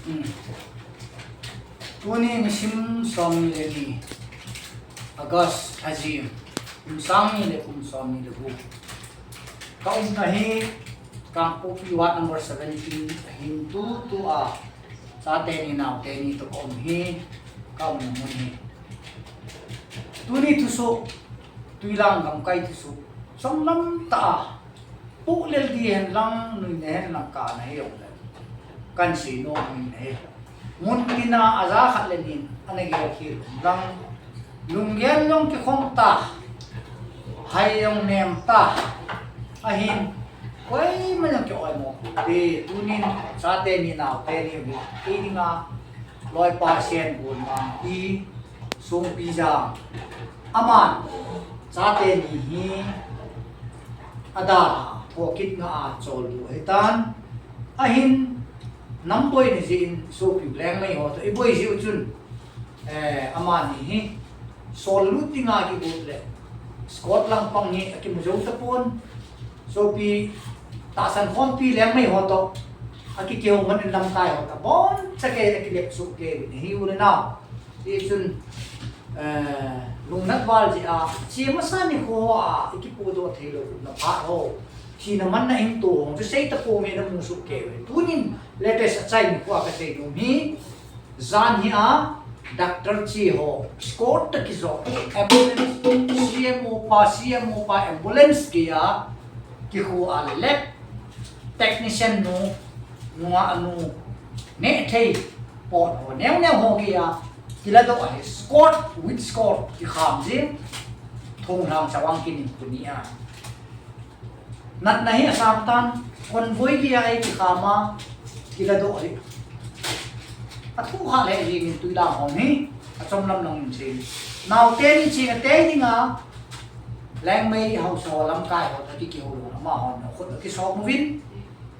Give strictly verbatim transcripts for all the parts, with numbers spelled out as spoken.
Hmm. Tuni nisim somni le ni, August, Ajim, kum sang ni le kum somni le gup. Ka umna hi Kangpokpi ward number seventeen ahin, tutua chate ni naote ni toh ka um hi, ka umna mun hi. Tuni thusoh, Tuilang gamkai thusoh, chomlam tah a, puhlel di hen lang, nuina hen lang kana hi jongle, kan sei nom nuina hi. Mun tina aja khat le nin ana gel khel lang, lunggel jong kikhong ta, hai jong nem ta, ahin, koima jong ki-oimo pute. Tunin chate ni naote ni hi, kei dinga loipa Sen Gonmangpi, Songpi Jang, aman chate ni hi ada thokit nga a choldo ahitan, ahin, nam boina jeh in sopi Lengmei ho toh iboi jiu chun, eh, amani hi sol lut dinga kigot le, Scott lang pang hi akimu jou tapon. Sopi tahsan khompi Lengmei ho toh akikihou man in lamkai ho toh boncha kei akilep soh kei uvin ahi u le nao. Hichun, eh, lungnat val jeh a, hiche masa nikho a ikipuidoh theilou na phat ho, thina manna hung to ho chu sei tapon me, namu soh kei uvin. Tunin latest achai nikho a kasei nom hi, jan hi a, doctor che ho, Scott toh kijot, ambulance, C M O pa, C M O pa, ambulance gei a, kikhu a lab technician nu, nungah nu, neh thei pot ho, neo neo ho gei a, kiladoh ahi, Scott, with Scott, kikham jing, thonglhang chavang kinin tuni a. Natna hi asang tan, convoy gei a ei kikham a, kiladoh ahi. Athu kha le jingin Tuilang hom hi, achomlam lang in sei. Naote ni ching a tei dinga, Lengmei haosa ho lamkai ho toh kikihou lou, amaho na khut akisop uvin,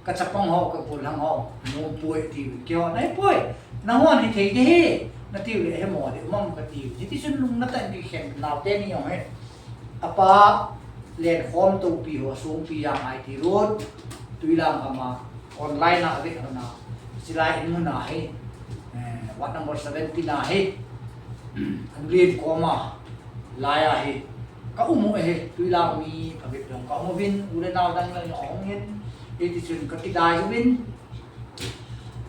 ka chapang ho, ka gollhang ho, nom poi tiu, keiho na hi poi, nahon hithei ding ahi, natiu le hemo ding um am katiu. Hitichun lungna tah in kikhen naote ni jong hi. Apa Lenkhom Toupi ho, Songpi Jang ahi ti lut, Tuilang gam a, online a vet hon a, chulai in mun a hi, eh, ward number seventeen a hi, anu Lenkhom a, lai a hi, ka um u ahi, Tuilang mi phabep jong ka um uvin, u le nao dang dang jong ahung in, hitichun ka kidai uvin,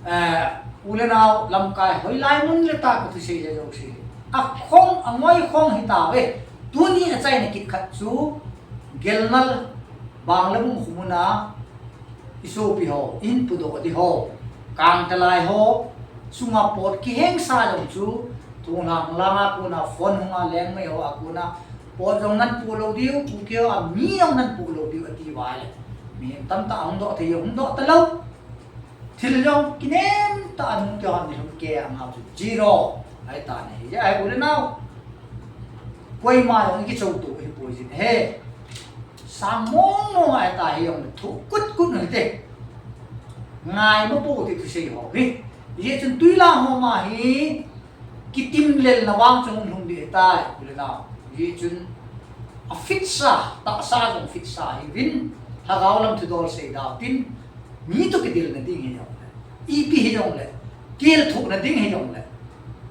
Eh, u le nao lamkai, hoilai mun le tah ka thusei le jouse, akhong, angoi khong hitauve. Tuni achaina kit khat chu, Gelnal, Banglabung khomun a, isopi ho, ihin pudoh ding ho, Kangtalai ho, sunga pot kihengsa jong chu, thunglhang langa kona phone hunga Lengmei ho a kona, pot jong nan pu lou diu, Kuki ho a mi jong nan pu lou diu ati uva le, mi tamtah ahung doh thei, hung doh talou. Thil jong kinem tah a nung kihon ni lhum kei a ngau chu zero ahi tan ahi. Hijeh a hi u le nao, koima jong ikichou to hipoi jin ahi. Sang mong mong ahi ta hi jong le thu kut kut u hite. Ngai ma pou ti thusei ho hi. Hijeh chun Tuilang ho ma hi kitimlelna vang chu hung lhung ding ahitai, u le nao. Hijeh chun afitsa, tahsa jong fitsa hiuvin, lhagao lam thudol sei dau tin, mi toh kidilna ding hijongle, ipi hijongle, kilthohna ding hijongle,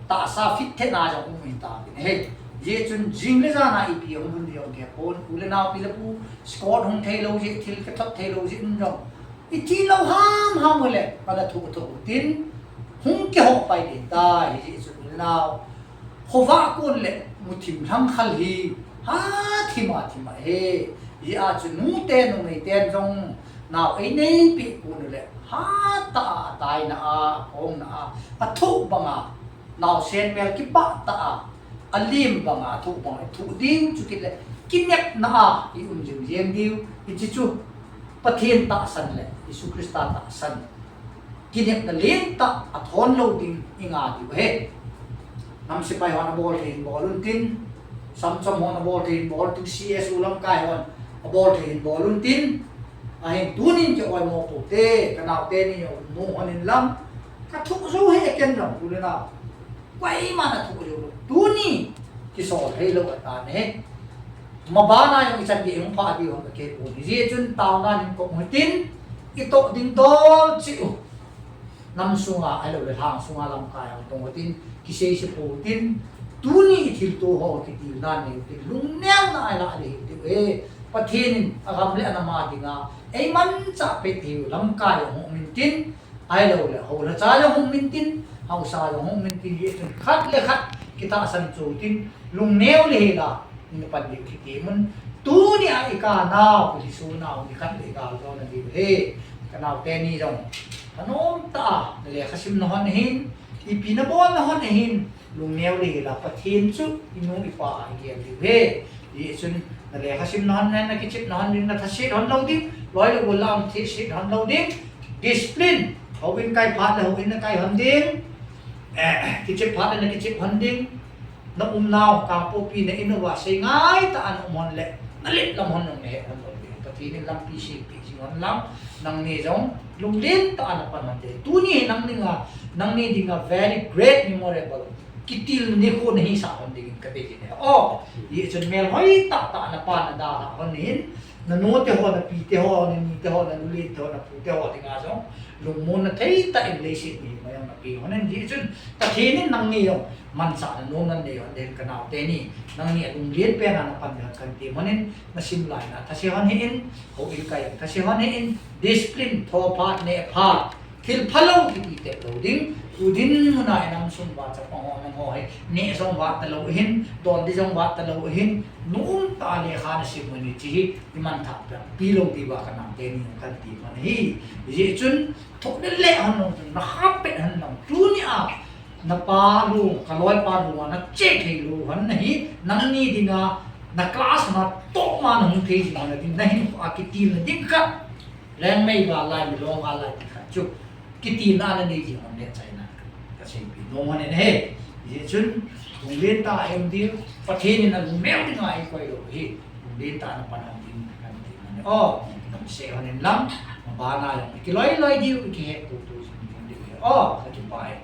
tahsa fit thei na jong um hitauvin ahi. Hijeh chun jing le jan a ipi hung lhun ding jong kihepon, u le nao, pi le pu, Scott hung theilou jeh, thil kithot theilou jeh in jong, iti lou ham ham u le, ana thoh thoh u tin, hung kihoh pai ding tai, hijeh chun u le nao, khovah kon le muthim lhangkhal hi, ha thim a thim ahi. Hijeh a chu nute numei ten jong nao eineipeh kon u le, hatah a ataina a, akhongna a, athoh banga, naosen mel kipah tah a, alim banga, athoh banga ithoh diu, chukit le kinepna a ium jing jeng diu, hiche chu Pathen tahsan le Jesu Christa tahsan, kinepna lentah athon lou ding inga diu ahi. Nam sepai hon abol thei hin bol un tin, samchom hon abol thei hin bol un tin, C S O lamkai hon abol thei hin bol un tin, ahin tunin ki-oimo poute, kanaote ni jong mu hon in lang, kathoh jou hi ken jong u le nao, koiman athoh jou lou. Tuni kisol theilou atan ahi. Mabana jong ichan gei hung phah diu ham kakipon. Hijeh chun taona in kop u hitin, itoh ding dol cheh u. nam sunga, ahilou le lhang sunga lamkai a tong utin, kisei se pou tin, tuni thilto ho kitilna nei utin, lungneuna ahi lah ding ahi tiu e. Pathen in agam le anam a dinga eimanchah peh thei u lamkai jong hung um intin, ahilou le houlhacha jong hung um intin, haosa jong hung um intin, hichun khat le khat kitahsan cheh utin, lungneu le hela, ina pan diu kiti mun. Tuni a i ka nau, i su nau, ni khat le i ka jo na diu he. Ka nau teni jong thanom tah a, na lekha simna hon ahin, ipi na bolna hon ahin, lungneu le hela Pathen chu i nu i pa a i gel diu he. Hichun na lekha simna hon, na kichepna hon ding, na thaset hon lou ding, loi le gol a um thaset hon lou ding. Discipline, houin kai phat le houin na kai hon ding. Eh, kichep phat le na kichep hon ding. Na umnau, Kangpokpi na in uva sei ngaitah a na um hon le, na let lam hon jong na he hon lou ding. Pathen in lampi sempeh jing hon lang, nangni jong lunglen tah a na pan hon ding. Tuni hi nangni dinga, nangni dinga very great memorable kitilna nikho na hisah hon ding in ka dei jin e. O, hichun melhoi tah tah a na pa na dalhah hon in, na nu te ho, na pi te ho, na ni te ho, na nu lien te ho, na pu te ho dinga jong lungmonna thei tah in leiset mihing a jong na pe hon in, hichun Pathen in nangni jong manchahna nomna nei hon ding ka nau teni, nangni a lunglen pen a na pan ding hon kan ti hon in, na sim lai na thase hon hih in, houin kai jong thase hon hih in, discipline, tho phat, neh phat, thil phalou kiti tep lou ding, tu dinmun a i nam sung uva chapang ho nangho hi, neh jong vat talou ahin, don ding jong vat talou ahin, nom tah a lekha na sim u ahi ti hi, i manthah peh pi lou diuva ka nau teni kan ti hon ahi. Hichun, thot le le hon lang, na hapet hon lang, tuni a, na pa lung, ka loipa lung a na che thei lou hon ahi, nangni dinga, na class na top ma na hung thei jing hon a ding, na hinkho a kitilna ding khat. Lengmei gal lai, milong gal lai ti khat chu kitilna na nei jing hon le chai na ka seipeh nom hon in ahi. Hichun, lunglen tah a i um diu, Pathen in alungmel dinga eikoi lou hi, lunglen tah a na pan hon ding kan ti hon e. O, na sei hon in lang, ma bana jong i kiloi loi diu, i kihet tou tou jing diu ahi. O, ka kipah e.